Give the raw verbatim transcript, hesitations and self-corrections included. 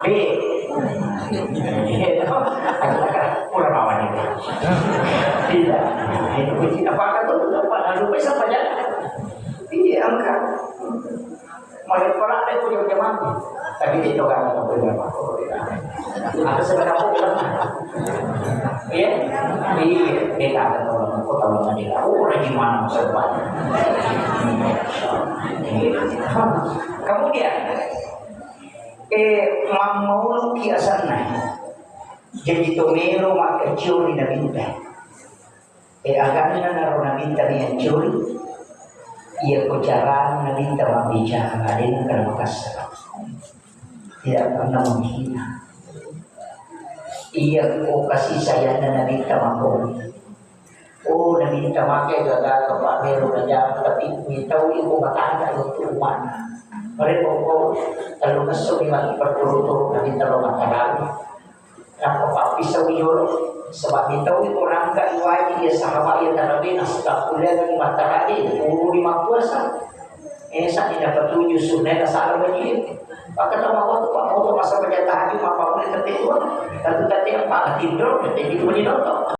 Eh, pura mawani. Tidak. Itu kunci apa kata tu? Apa lalu bisa saja? Iya, angkat. Mau perang deh punya jamaah. Tapi itu kan apa punya apa? Ada sebenarnya apa? Iya, iya. Kita ada tolong, aku tolong aja. Oh, orang gimana maksud Pak? Kemudian, Eh, mammauluki asenna. Jaji to melo makkaccio ri Nabitta. Eh, aganna naro Nabitta riaccori. Iya ko carana Nabitta mabbicara, de nengka makassa. Tidak pernah menghina. Iya ko kasih sayangna Nabitta makkoni. Oh, Nabitta makkeda gaga ke Pak Mero Raja, tapi mitau iko matangga untuk umatna. Mereka ko tellu ngesso mi mati berturut-turut Nabitta lo matarabi. Nappa pappisau jolo, sebab mitau iko rangka iwaji ya sahabat ya tarabi, nasabda kuliah di matarabi, guru di makuasa. Eh, sakit dapat tujuh sunnah salah wajib. Maka tahu apa tu, Pak, mau tu masa baca tahajud, apa boleh tapi dua, tapi tapi apa, tidur, tapi di rumah.